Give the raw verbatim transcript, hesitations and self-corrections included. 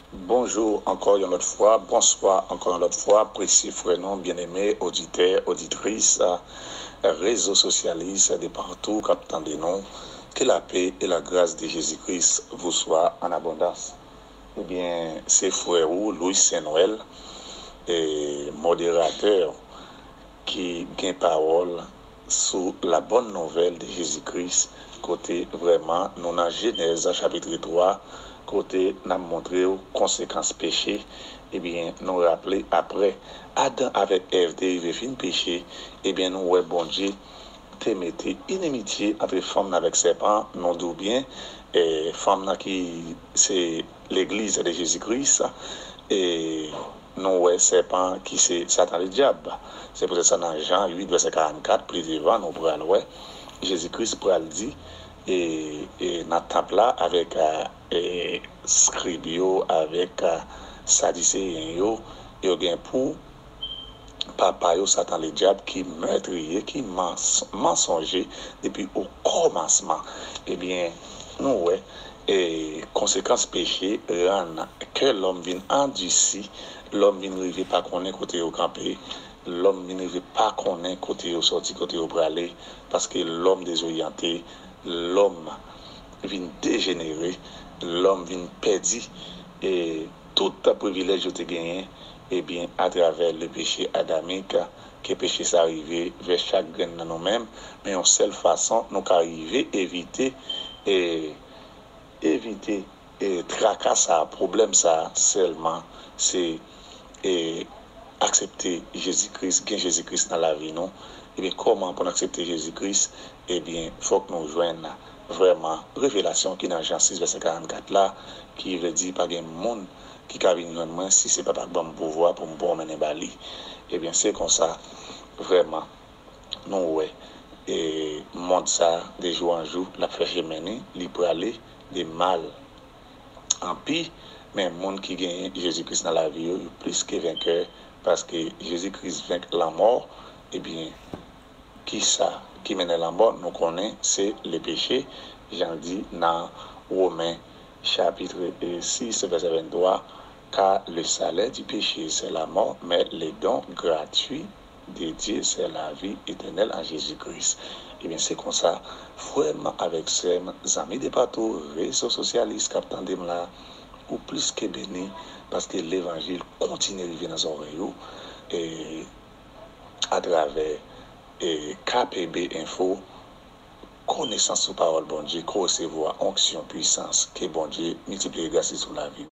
Bonjou ankò yon lòt fwa, bonswa ankò yon lòt fwa, presye frè nou, byeneme oditè, oditris, rezo sosyalis de patou k ap tande nou. Que la paix et la grâce de Jésus-Christ vous soit en abondance. Ebyen, se frè ou, Louis Saint Noël, e moderatè ki gen pawòl sou la bonne nouvelle de Jésus-Christ, kote vrèman nou nan Jenèz chapit twa, kote n ap montre w konsekans peche. Ebyen, nou raple, apre Adan avèk Èv te rive fin peche, ebyen, nou wè Bondye te mete inimitye antre fanm nan avèk sèpan, nou di w byen, e fanm nan ki se legliz de Jezi Kris, e nou wè sèpan ki se Satan Ledyab. Se poutèt sa nan Jan uit vèsè karannkat, pli devan, nou pral wè, Jezi Kris pral di, e, e nan tanp la avèk, e, eskrib yo, avèk, e, sadiseyen yo, yo gen pou papa yo, Satan Ledyab, ki mètriye, ki mans-, mansonje depi o kòmansman. Ebyen, nou wè, e, konsekans peche rann kè lòm vin andisi, lòm vin rive pa konnen kote yo kanpe, lòm vin rive pa konnen kote yo sòti, kote yo prale, paske lòm dezoryante, lòm vin dejenere, lòm vin pèdi, e tout privilèj yo te genyen, ebyen, atravè le péché adamique, ke peche sa rive vè chak grenn nan nou menm, men yon sèl fason nou ka rive evite, e, evite, e, traka sa, pwoblèm sa, sèlman se, e, aksepte Jezi Kris, gen Jezi Kris nan lavi nou. Ebyen, kòman pou n aksepte Jezi Kris? Ebyen, fòk nou jwenn vrèman revelasyon ki nan Jan sis vèsè karannkat la, ki vle di pa gen moun ki ka vin jwenn mwen si se Papa k ban m pouvwa pou m pwomennen ba li. Ebyen, se konsa, vrèman, nou wè, e, mond sa, de jou an jou, l ap fè chemen ni, li prale de mal an pi, men moun ki genyen Jezi Kris nan lavi yo, yo plis ke venkè, paske Jezi Kris venk lanmò. Ebyen, kisa ki mennen lanmò? Nou konnen se le péché, jan l di nan Women chapit sis, vèsè venntwa, car le salaire du péché, c'est la mort, mais le don gratuit de Dieu, c'est la vie éternelle en Jésus-Christ. Ebyen, se konsa, frè m avèk sè m, zanmi de patou, rezo sosyalis k ap tande m la, ou plis ke beni, paske levanjil kontinye rive nan zòrèy ou, e, atravè, e, K P B Info, konesans sou pawòl Bondye, ke w resevwa onksyon, pwisans, ke Bondye miltipliye gras li sou lavi w.